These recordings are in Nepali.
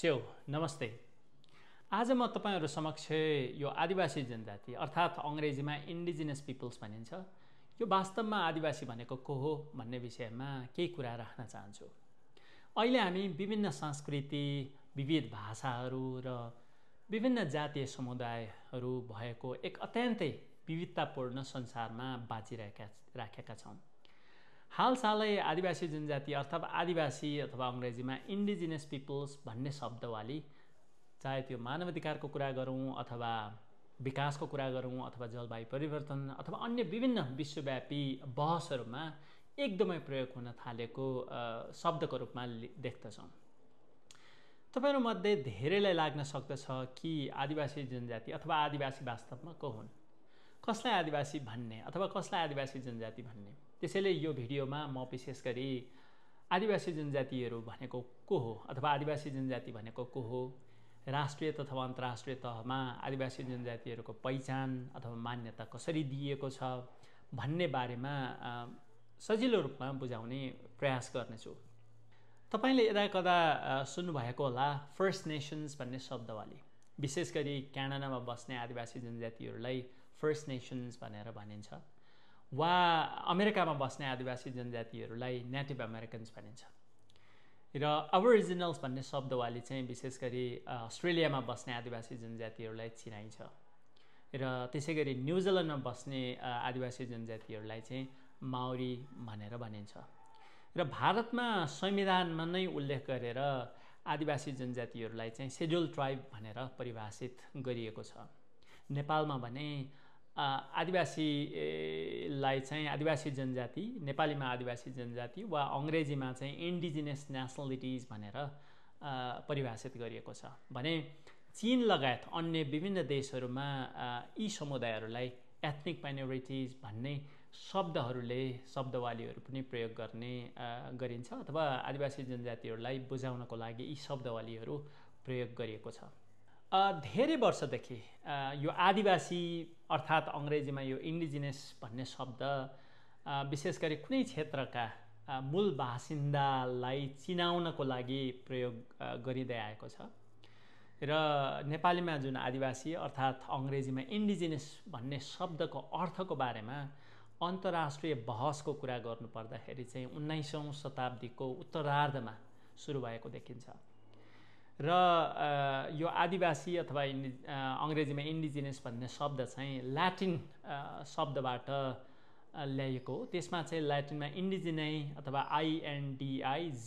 च्याउ नमस्ते। आज म तपाईहरु समक्ष यो आदिवासी जनजाति अर्थात् अंग्रेजीमा इन्डिजिनस पिपल्स भनिन्छ, यो वास्तवमा आदिवासी भनेको को हो भन्ने विषयमा केही कुरा राख्न चाहन्छु। अहिले हामी विभिन्न संस्कृति, विविध भाषाहरू र विभिन्न जातीय समुदायहरू भएको एक अत्यन्तै विविधतापूर्ण संसारमा बाँचिरहेका छौं। हालसालै आदिवासी जनजाति अथवा आदिवासी अथवा अंग्रेजीमा इन्डिजिनस पिपल्स भन्ने शब्दवाली, चाहे त्यो मानवाधिकारको कुरा गरौँ अथवा विकासको कुरा गरौँ अथवा जलवायु परिवर्तन अथवा अन्य विभिन्न विश्वव्यापी बहसहरूमा एकदमै प्रयोग हुन थालेको शब्दको रूपमा देख्दछौँ। तपाईहरुमध्ये धेरैलाई लाग्न सक्दछ कि आदिवासी जनजाति अथवा आदिवासी वास्तवमा को हुन्, कसलाई आदिवासी भन्ने अथवा कसलाई आदिवासी जनजाति भन्ने। त्यसैले यो भिडियोमा म विशेष गरी आदिवासी जनजातिहरू भनेको को हो अथवा आदिवासी जनजाति भनेको को हो, राष्ट्रिय तथा अन्तर्राष्ट्रिय तहमा आदिवासी जनजातिहरूको पहिचान अथवा मान्यता कसरी दिइएको छ भन्ने बारेमा सजिलो रूपमा बुझाउने प्रयास गर्नेछु। तपाईले यदाकदा सुन्नुभएको होला फर्स्ट नेशन्स भन्ने शब्दवाली। विशेष गरी क्यानाडामा बस्ने आदिवासी जनजातिहरूलाई फर्स्ट नेशन्स भनेर भनिन्छ, वा अमेरिकामा बस्ने आदिवासी जनजातिहरूलाई नेटिभ अमेरिकन्स भनिन्छ। र अबोरिजिनल्स भन्ने शब्दवाली चाहिँ विशेष गरी अस्ट्रेलियामा बस्ने आदिवासी जनजातिहरूलाई चिनाइन्छ। र त्यसैगरी न्युजिल्यान्डमा बस्ने आदिवासी जनजातिहरूलाई चाहिँ माओरी भनेर भनिन्छ। र भारतमा संविधानमा नै उल्लेख गरेर आदिवासी जनजातिहरूलाई चाहिँ शेड्युल ट्राइब भनेर परिभाषित गरिएको छ। नेपालमा भने आदिवासीलाई चाहिँ आदिवासी जनजाति, नेपालीमा आदिवासी जनजाति वा अंग्रेजीमा चाहिँ इन्डिजिनस नेसनलिटिज भनेर परिभाषित गरिएको छ। भने चीन लगायत अन्य विभिन्न देशहरूमा यी समुदायहरूलाई एथनिक माइनोरिटिज भन्ने शब्दवालीहरू पनि प्रयोग गरिन्छ अथवा आदिवासी जनजातिहरूलाई बुझाउनको लागि यी शब्दवालीहरू प्रयोग गरिएको छ। धेरै वर्षदेखि यो आदिवासी अर्थात् अंग्रेजीमा यो इन्डिजिनस भन्ने शब्द विशेष गरी कुनै क्षेत्रका मूल बासिन्दालाई चिनाउनको लागि प्रयोग गरिँदै आएको छ। र नेपालीमा जुन आदिवासी अर्थात् अंग्रेजीमा इन्डिजिनस भन्ने शब्दको अर्थको बारेमा अन्तर्राष्ट्रिय बहसको कुरा गर्नुपर्दाखेरि चाहिँ 19औं शताब्दीको उत्तरार्धमा सुरु भएको देखिन्छ। र यो आदिवासी अथवा अंग्रेजीमा इन्डिजिनस भन्ने शब्द चाहिँ ल्याटिन शब्दबाट ल्याइएको हो। त्यसमा चाहिँ ल्याटिनमा इन्डिजिनै अथवा INDIGENAE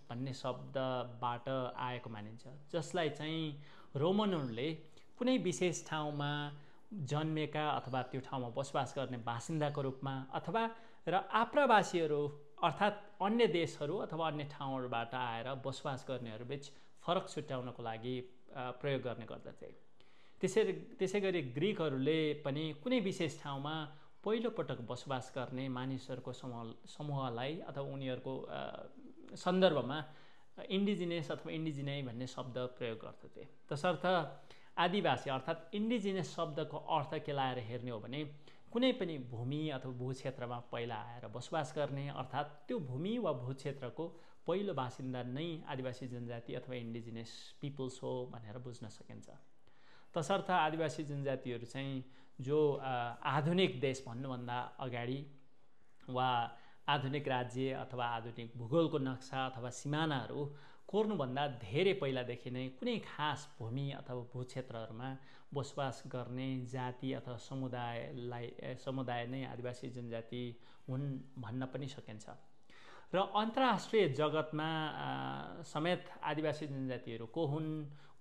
भन्ने शब्दबाट आएको मानिन्छ, जसलाई चाहिँ रोमनहरूले कुनै विशेष ठाउँमा जन्मेका अथवा त्यो ठाउँमा बसोबास गर्ने बासिन्दाको रूपमा अथवा र आप्रवासीहरू अर्थात् अन्य देशहरू अथवा अन्य ठाउँहरूबाट आएर बसोबास गर्नेहरूबीच फरक छुट्याउनको लागि प्रयोग गर्ने गर्दथे। त्यसैगरी ग्रीकहरूले पनि कुनै विशेष ठाउँमा पहिलो पटक बसोबास गर्ने मानिसहरूको समूहलाई अथवा उनीहरूको सन्दर्भमा इन्डिजिनस अथवा इन्डिजिनै भन्ने शब्द प्रयोग गर्दथे। तसर्थ आदिवासी अर्थात् इन्डिजिनस शब्दको अर्थ के लाएर हेर्ने हो भने कुनै पनि भूमि अथवा भूक्षेत्रमा पहिला आएर बसोबास गर्ने अर्थात् त्यो भूमि वा भूक्षेत्रको पहिलो बासिन्दा नै आदिवासी जनजाति अथवा इन्डिजिनस पिपल्स हो भनेर बुझ्न सकिन्छ। तसर्थ आदिवासी जनजातिहरू चाहिँ जो आधुनिक देश भन्नुभन्दा अगाडि वा आधुनिक राज्य अथवा आधुनिक भूगोलको नक्सा अथवा सिमानाहरू कोर्नुभन्दा धेरै पहिलादेखि नै कुनै खास भूमि अथवा भूक्षेत्रहरूमा बसोबास गर्ने जाति अथवा समुदाय नै आदिवासी जनजाति हुन् भन्न पनि सकिन्छ। र अन्तर्राष्ट्रिय जगतमा समेत आदिवासी जनजातिहरू को हुन्,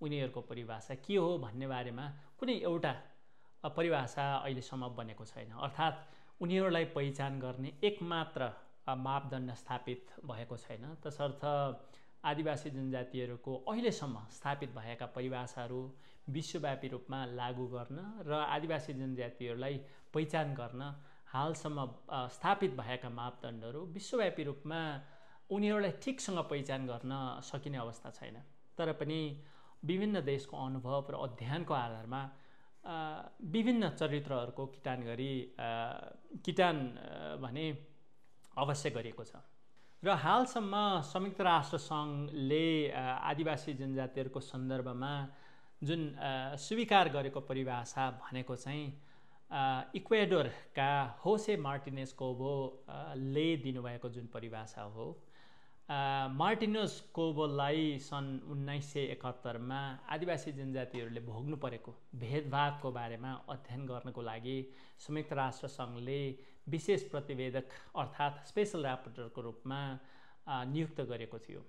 उनीहरूको परिभाषा के हो भन्ने बारेमा कुनै एउटा परिभाषा अहिलेसम्म बनेको छैन। अर्थात् उनीहरूलाई पहिचान गर्ने एकमात्र मापदण्ड स्थापित भएको छैन। तसर्थ आदिवासी जनजातिहरूको अहिलेसम्म स्थापित भएका परिभाषाहरू विश्वव्यापी रूपमा लागू गर्न र आदिवासी जनजातिहरूलाई पहिचान गर्न हालसम्म स्थापित भएका मापदण्डहरू विश्वव्यापी रूपमा उनीहरूलाई ठिकसँग पहिचान गर्न सकिने अवस्था छैन। तर पनि विभिन्न देशको अनुभव र अध्ययनको आधारमा विभिन्न चरित्रहरूको किटान भने अवश्य गरिएको छ। र हालसम्म संयुक्त राष्ट्र सङ्घले आदिवासी जनजातिहरूको सन्दर्भमा जुन स्वीकार गरेको परिभाषा भनेको चाहिँ इक्वेडोरका होसे मार्टिनेज कोबोले दिनुभएको जुन परिभाषा हो। मार्टिनेज कोबोलाई सन् 1971मा आदिवासी जनजातिहरूले भोग्नु परेको भेदभावको बारेमा अध्ययन गर्नको लागि संयुक्त राष्ट्र सङ्घले विशेष प्रतिवेदक अर्थात् स्पेसल ऱ्यापोर्टरको रूपमा नियुक्त गरेको थियो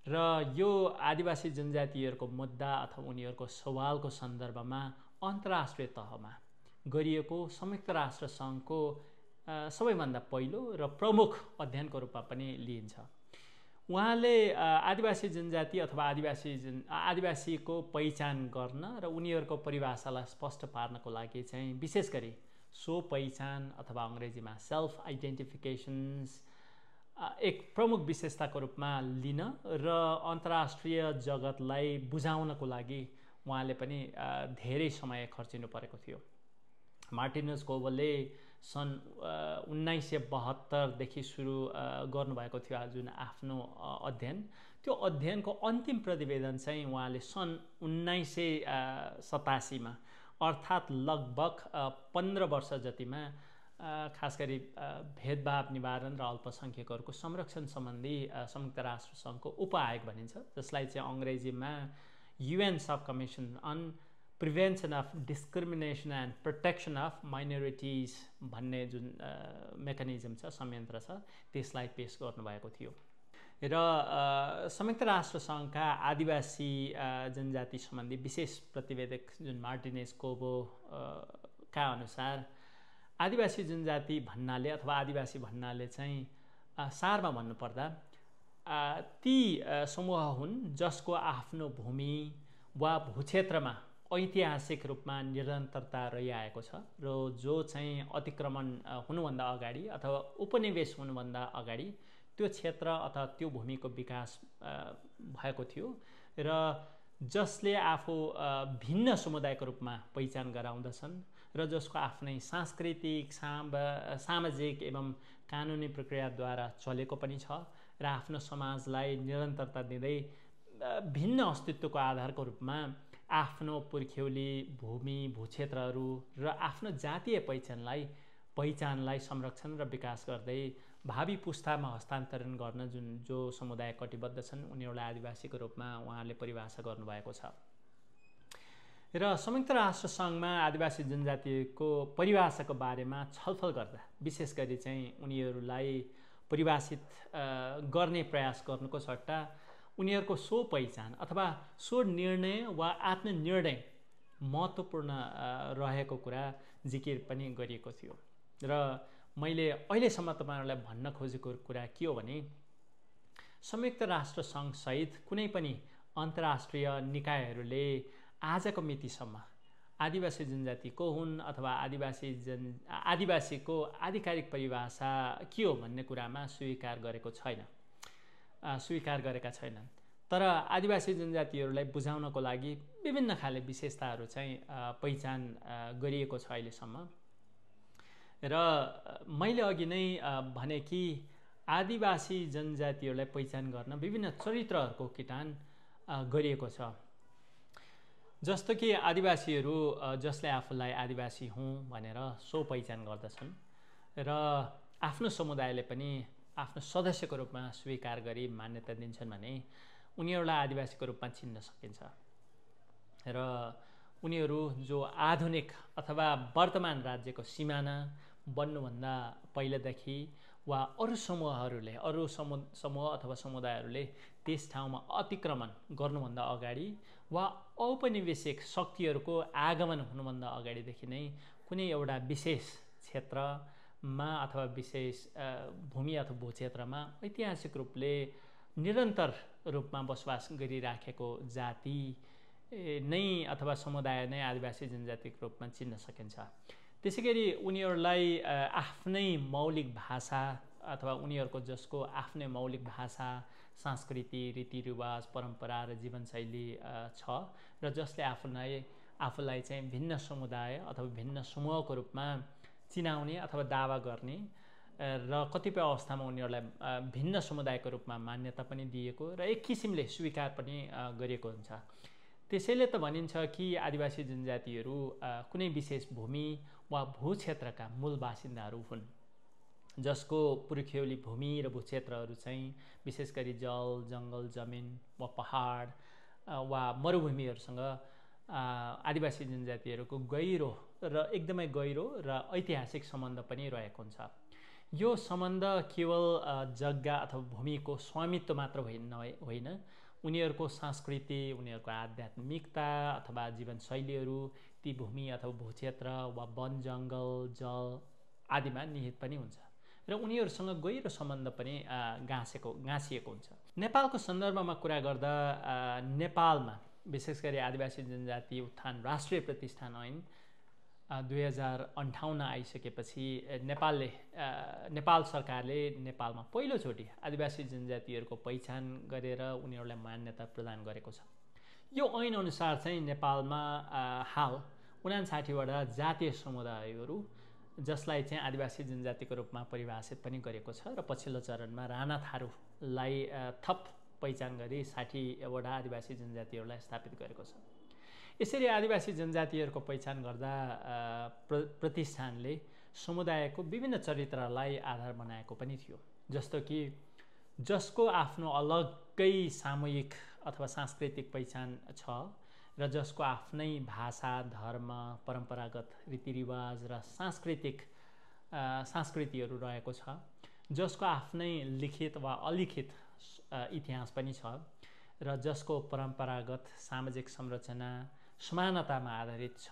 र यो आदिवासी जनजातिहरूको मुद्दा अथवा उनीहरूको सवालको सन्दर्भमा अन्तर्राष्ट्रिय तहमा गरिएको संयुक्त राष्ट्र सङ्घको सबैभन्दा पहिलो र प्रमुख अध्ययनको रूपमा पनि लिइन्छ। उहाँले आदिवासी जनजाति अथवा आदिवासीको पहिचान गर्न र उनीहरूको परिभाषालाई स्पष्ट पार्नको लागि चाहिँ विशेष गरी सो पहिचान अथवा अङ्ग्रेजीमा सेल्फ आइडेन्टिफिकेसन्स एक प्रमुख विशेषताको रूपमा लिन र अन्तर्राष्ट्रिय जगतलाई बुझाउनको लागि उहाँले पनि धेरै समय खर्चिनु परेको थियो। मार्टिनेज कोबोले सन् 1972देखि सुरु गर्नुभएको थियो जुन आफ्नो अध्ययन। त्यो अध्ययनको अन्तिम प्रतिवेदन चाहिँ उहाँले सन् 1987मा अर्थात् लगभग 15 वर्ष जतिमा खास गरी भेदभाव निवारण र अल्पसङ्ख्यकहरूको संरक्षण सम्बन्धी संयुक्त राष्ट्र सङ्घको उपआयोग भनिन्छ, जसलाई चाहिँ अङ्ग्रेजीमा UN Subcommission on Prevention of Discrimination and Protection of Minorities भन्ने जुन मेकानिजम छ, संयन्त्र छ, त्यसलाई पेश गर्नुभएको थियो। र संयुक्त राष्ट्र सङ्घका आदिवासी जनजाति सम्बन्धी विशेष प्रतिवेदक जुन मार्टिनेज कोबोका अनुसार आदिवासी जनजाति भन्नाले अथवा आदिवासी भन्नाले चाहिँ सारमा भन्नुपर्दा ती समूह हुन् जसको आफ्नो भूमि वा भूक्षेत्रमा ऐतिहासिक रूपमा निरन्तरता रहिआएको छ र जो चाहिँ अतिक्रमण हुनुभन्दा अगाडि अथवा उपनिवेश हुनुभन्दा अगाडि त्यो क्षेत्र अथवा त्यो भूमिको विकास भएको थियो र जसले आफू भिन्न समुदायको रूपमा पहिचान गराउँदछन् र जसको आफ्नै सांस्कृतिक सामाजिक एवं कानुनी प्रक्रियाद्वारा चलेको पनि छ र आफ्नो समाजलाई निरन्तरता दिँदै भिन्न अस्तित्वको आधारको रूपमा आफ्नो पुर्ख्यौली भूमि भूक्षेत्रहरू र आफ्नो जातीय पहिचानलाई संरक्षण र विकास गर्दै भावी पुस्तामा हस्तान्तरण गर्न जो समुदाय कटिबद्ध छन् उनीहरूलाई आदिवासीको रूपमा उहाँले परिभाषा गर्नुभएको छ। र संयुक्त राष्ट्र सङ्घमा आदिवासी जनजातिको परिभाषाको बारेमा छलफल गर्दा विशेष गरी चाहिँ उनीहरूलाई परिभाषित गर्ने प्रयास गर्नुको सट्टा उनीहरूको सो पहिचान अथवा सो निर्णय वा आत्मनिर्णय महत्त्वपूर्ण रहेको कुरा जिकिर पनि गरिएको थियो। र मैले अहिलेसम्म तपाईँहरूलाई भन्न खोजेको कुरा के हो भने संयुक्त राष्ट्र सङ्घसहित कुनै पनि अन्तर्राष्ट्रिय निकायहरूले आजको मितिसम्म आदिवासी जनजाति को हुन् अथवा आदिवासीको आधिकारिक परिभाषा के हो भन्ने कुरामा स्वीकार गरेका छैनन्। तर आदिवासी जनजातिहरूलाई बुझाउनको लागि विभिन्न खाले विशेषताहरू चाहिँ पहिचान गरिएको छ अहिलेसम्म। र मैले अघि नै भने कि आदिवासी जनजातिहरूलाई पहिचान गर्न विभिन्न चरित्रहरूको किटान गरिएको छ। जस्तो कि आदिवासीहरू जसले आफूलाई आदिवासी हुँ भनेर सो पहिचान गर्दछन् र आफ्नो समुदायले पनि आफ्नो सदस्यको रूपमा स्वीकार गरी मान्यता दिन्छन् भने उनीहरूलाई आदिवासीको रूपमा चिन्न सकिन्छ। र उनीहरू जो आधुनिक अथवा वर्तमान राज्यको सिमाना बन्नुभन्दा पहिलादेखि वा अरू समूह अथवा समुदायहरूले त्यस ठाउँमा अतिक्रमण गर्नुभन्दा अगाडि वा औपनिवेशिक शक्तिहरूको आगमन हुनुभन्दा अगाडिदेखि नै कुनै एउटा विशेष क्षेत्रमा अथवा विशेष भूमि अथवा भूक्षेत्रमा ऐतिहासिक रूपले निरन्तर रूपमा बसोबास गरिराखेको जाति नै अथवा समुदाय नै आदिवासी जनजातिको रूपमा चिन्न सकिन्छ। त्यसैगरी उनीहरूलाई आफ्नै मौलिक भाषा अथवा उनीहरूको जसको आफ्नै मौलिक भाषा संस्कृति रीतिरिवाज परम्परा र जीवनशैली छ र जसले आफूलाई चाहिँ भिन्न समुदाय अथवा भिन्न समूहको रूपमा चिनाउने अथवा दावा गर्ने र कतिपय अवस्थामा उनीहरूलाई भिन्न समुदायको रूपमा मान्यता पनि दिएको र एक किसिमले स्वीकार पनि गरिएको हुन्छ। त्यसैले त भनिन्छ कि आदिवासी जनजातिहरू कुनै विशेष भूमि वा भूक्षेत्रका मूल बासिन्दाहरू हुन्, जसको पुर्ख्यौली भूमि र भूक्षेत्रहरू चाहिँ विशेष गरी जल, जङ्गल, जमिन वा पहाड वा मरुभूमिहरूसँग आदिवासी जनजातिहरूको गहिरो र एकदमै गहिरो र ऐतिहासिक सम्बन्ध पनि रहेको हुन्छ। यो सम्बन्ध केवल जग्गा अथवा भूमिको स्वामित्व मात्र होइन, उनीहरूको संस्कृति, उनीहरूको आध्यात्मिकता अथवा जीवनशैलीहरू ती भूमि अथवा भूक्षेत्र वा वन, जङ्गल, जल आदिमा निहित पनि हुन्छ र उनीहरूसँग गहिरो सम्बन्ध पनि गाँसिएको हुन्छ। नेपालको सन्दर्भमा कुरा गर्दा नेपालमा विशेष गरी आदिवासी जनजाति उत्थान राष्ट्रिय प्रतिष्ठान ऐन 2058 आइसकेपछि नेपाल सरकारले नेपालमा पहिलोचोटि आदिवासी जनजातिहरूको पहिचान गरेर उनीहरूलाई मान्यता प्रदान गरेको छ। यो ऐन अनुसार चाहिँ नेपालमा हाल 59वटा जातीय समुदायहरू, जसलाई चाहिँ आदिवासी जनजातिको रूपमा परिभाषित पनि गरेको छ र पछिल्लो चरणमा राणा थारूलाई थप पहिचान गरी 60वटा आदिवासी जनजातिहरूलाई स्थापित गरेको छ। यसरी आदिवासी जनजातिहरूको पहिचान गर्दा प्रतिष्ठानले समुदायको विभिन्न चरित्रलाई आधार बनाएको पनि थियो, जस्तो कि जसको आफ्नो अलग्गै सामूहिक अथवा सांस्कृतिक पहिचान छ र जसको आफ्नै भाषा, धर्म, परम्परागत रीतिरिवाज र संस्कृतिहरू रहेको छ, जसको आफ्नै लिखित वा अलिखित इतिहास पनि छ र जसको परम्परागत सामाजिक संरचना समानतामा आधारित छ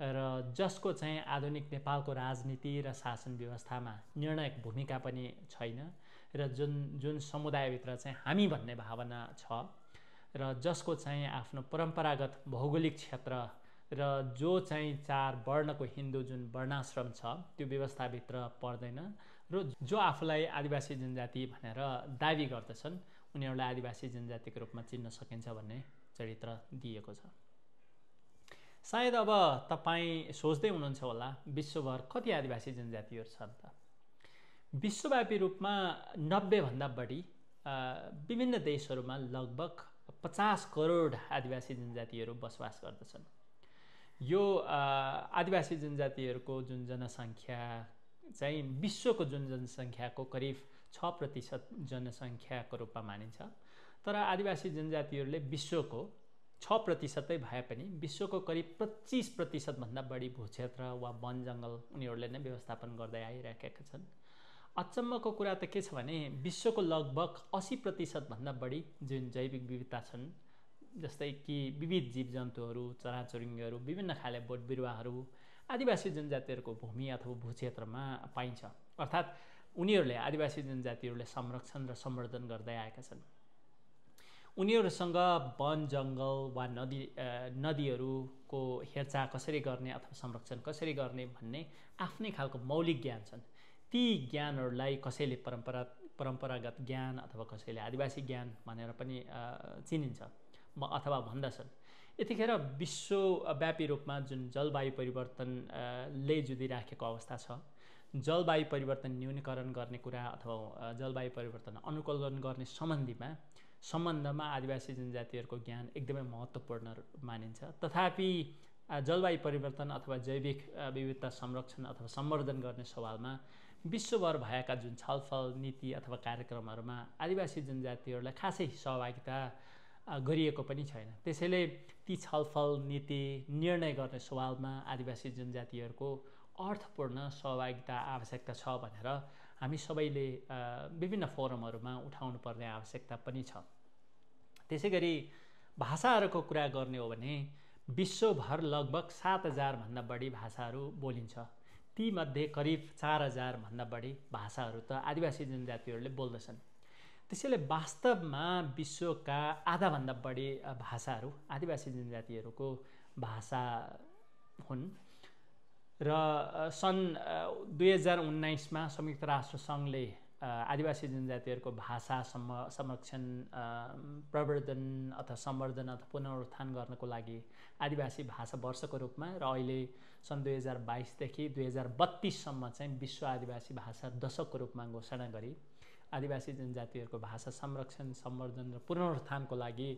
र जसको चाहिँ आधुनिक नेपालको राजनीति र शासन व्यवस्थामा निर्णायक भूमिका पनि छैन र जुन समुदायभित्र चाहिँ हामी भन्ने भावना छ र जसको चाहिँ आफ्नो परम्परागत भौगोलिक क्षेत्र र जो चाहिँ 4 वर्णको हिन्दू जुन वर्णाश्रम छ त्यो व्यवस्थाभित्र पर्दैन र जो आफूलाई आदिवासी जनजाति भनेर दाबी गर्दछन् उनीहरूलाई आदिवासी जनजातिको रूपमा चिन्न सकिन्छ भन्ने चरित्र दिएको छ। सायद अब तपाईँ सोच्दै हुनुहुन्छ होला, विश्वभर कति आदिवासी जनजातिहरू छन् त? विश्वव्यापी रूपमा 90 भन्दा बढी विभिन्न देशहरूमा लगभग 50 करोड आदिवासी जनजातिहरू बसोबास गर्दछन्। यो आदिवासी जनजातिहरूको जुन जनसङ्ख्या चाहिँ विश्वको जुन जनसङ्ख्याको करिब 6% जनसङ्ख्याको रूपमा मानिन्छ, तर आदिवासी जनजातिहरूले विश्वको 6% भए पनि विश्वको करिब 25% भन्दा बढी भूक्षेत्र वा वन जङ्गल उनीहरूले नै व्यवस्थापन गर्दै आइरहेका छन्। अचम्मको कुरा त के छ भने विश्वको लगभग 80% भन्दा बढी जुन जैविक विविधता छन्, जस्तै कि विविध जीवजन्तुहरू, चराचुरुङ्गीहरू, विभिन्न खाले बोट बिरुवाहरू आदिवासी जनजातिहरूको भूमि अथवा भूक्षेत्रमा पाइन्छ। अर्थात् उनीहरूले आदिवासी जनजातिहरूले संरक्षण र सम्वर्धन गर्दै आएका छन्। उनीहरूसँग वन, जङ्गल वा नदीहरूको हेरचाह कसरी गर्ने अथवा संरक्षण कसरी गर्ने भन्ने आफ्नै खालको मौलिक ज्ञान छन्। ती ज्ञानहरूलाई कसैले परम्परागत ज्ञान अथवा कसैले आदिवासी ज्ञान भनेर पनि चिनिन्छ अथवा भन्दछन्। यतिखेर विश्वव्यापी रूपमा जुन जलवायु परिवर्तनले जुधिराखेको अवस्था छ, जलवायु परिवर्तन न्यूनीकरण गर्ने कुरा अथवा जलवायु परिवर्तन अनुकूलन गर्ने सम्बन्धमा आदिवासी जनजातिहरूको ज्ञान एकदमै महत्त्वपूर्ण मानिन्छ। तथापि जलवायु परिवर्तन अथवा जैविक विविधता संरक्षण अथवा सम्वर्धन गर्ने सवालमा विश्वभर भएका जुन छलफल, नीति अथवा कार्यक्रमहरूमा आदिवासी जनजातिहरूलाई खासै सहभागिता गरिएको पनि छैन। त्यसैले ती छलफल, नीति, निर्णय गर्ने सवालमा आदिवासी जनजातिहरूको अर्थपूर्ण सहभागिता आवश्यकता छ भनेर हामी सबैले विभिन्न फोरमहरूमा उठाउनु पर्ने आवश्यकता पनि छ। त्यसै गरी भाषाहरूको कुरा गर्ने हो भने विश्वभर लगभग 7000 भन्दा बढी भाषाहरू बोलिन्छ। तीमध्ये करिब 4000 भन्दा बढी भाषाहरू त आदिवासी जनजातिहरूले बोल्दछन्। त्यसैले वास्तवमा विश्वका आधाभन्दा बढी भाषाहरू आदिवासी जनजातिहरूको भाषा हुन् र सन् 2019 मा संयुक्त राष्ट्र सङ्घले आदिवासी जनजातिहरूको भाषा संरक्षण प्रवर्धन अथवा सम्वर्धन अथवा पुनरुत्थान गर्नको लागि आदिवासी भाषा वर्षको रूपमा र अहिले सन् 2022 देखि 2032सम्म चाहिँ विश्व आदिवासी भाषा दशकको रूपमा घोषणा गरी आदिवासी जनजातिहरूको भाषा संरक्षण सम्वर्धन र पुनरुत्थानको लागि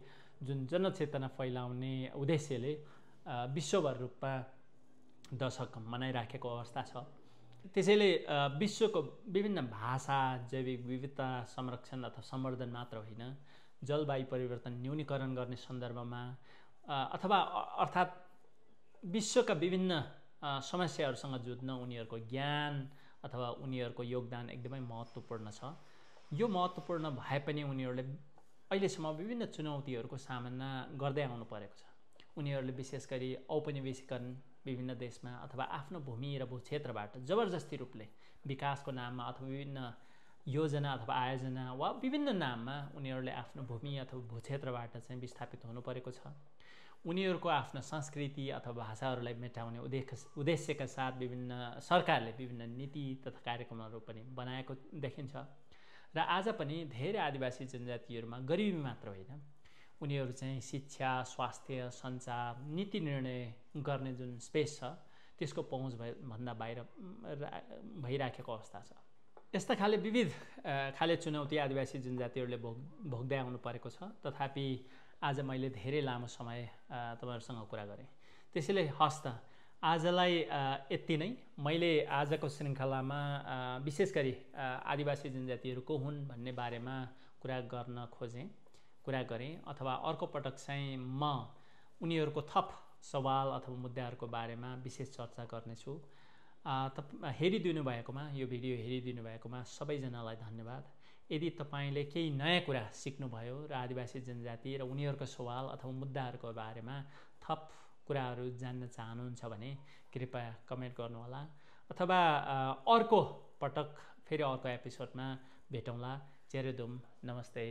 जुन जनचेतना फैलाउने उद्देश्यले विश्वभर रूपमा दशक मनाइराखेको अवस्था छ। त्यसैले विश्वको विभिन्न भाषा जैविक विविधता संरक्षण अथवा सम्वर्धन मात्र होइन, जलवायु परिवर्तन न्यूनीकरण गर्ने सन्दर्भमा अथवा अर्थात् विश्वका विभिन्न समस्याहरूसँग जुझ्न उनीहरूको ज्ञान अथवा उनीहरूको योगदान एकदमै महत्त्वपूर्ण छ। यो महत्त्वपूर्ण भए पनि उनीहरूले अहिलेसम्म विभिन्न चुनौतीहरूको सामना गर्दै आउनु परेको छ। उनीहरूले विशेष गरी औपनिवेशीकरण विभिन्न देशमा अथवा आफ्नो भूमि र भूक्षेत्रबाट जबरजस्ती रूपले विकासको नाममा अथवा विभिन्न योजना अथवा आयोजना वा विभिन्न नाममा उनीहरूले आफ्नो भूमि अथवा भूक्षेत्रबाट चाहिँ विस्थापित हुनु परेको छ। उनीहरूको आफ्नो संस्कृति अथवा भाषाहरूलाई मेटाउने उद्देश्यका साथ विभिन्न सरकारले विभिन्न नीति तथा कार्यक्रमहरू पनि बनाएको देखिन्छ। र आज पनि धेरै आदिवासी जनजातिहरूमा गरिबी मात्र होइन, उनीहरू चाहिँ शिक्षा, स्वास्थ्य, सञ्चार, नीति निर्णय गर्ने जुन स्पेस छ त्यसको पहुँच भन्दा बाहिर भइराखेको अवस्था छ। यस्ता खाले विविध खाले चुनौती आदिवासी जनजातिहरूले भोग्दै आउनु परेको छ। तथापि आज मैले धेरै लामो समय तपाईँहरूसँग कुरा गरेँ। त्यसैले हस्त आजलाई यति नै। मैले आजको श्रृङ्खलामा विशेष गरी आदिवासी जनजातिहरू को हुन् भन्ने बारेमा कुरा गरेँ अथवा अर्को पटक चाहिँ म उनीहरूको थप सवाल अथवा मुद्दाहरूको बारेमा विशेष चर्चा गर्नेछु। हेरिदिनु भएकोमा, यो भिडियो हेरिदिनु भएकोमा सबैजनालाई धन्यवाद। यदि तपाईँले केही नयाँ कुरा सिक्नुभयो र आदिवासी जनजाति र उनीहरूको सवाल अथवा मुद्दाहरूको बारेमा थप कुराहरू जान्न चाहनुहुन्छ भने कृपया कमेन्ट गर्नुहोला अथवा अर्को पटक फेरि अर्को एपिसोडमा भेटौँला। चेरेदुम, नमस्ते।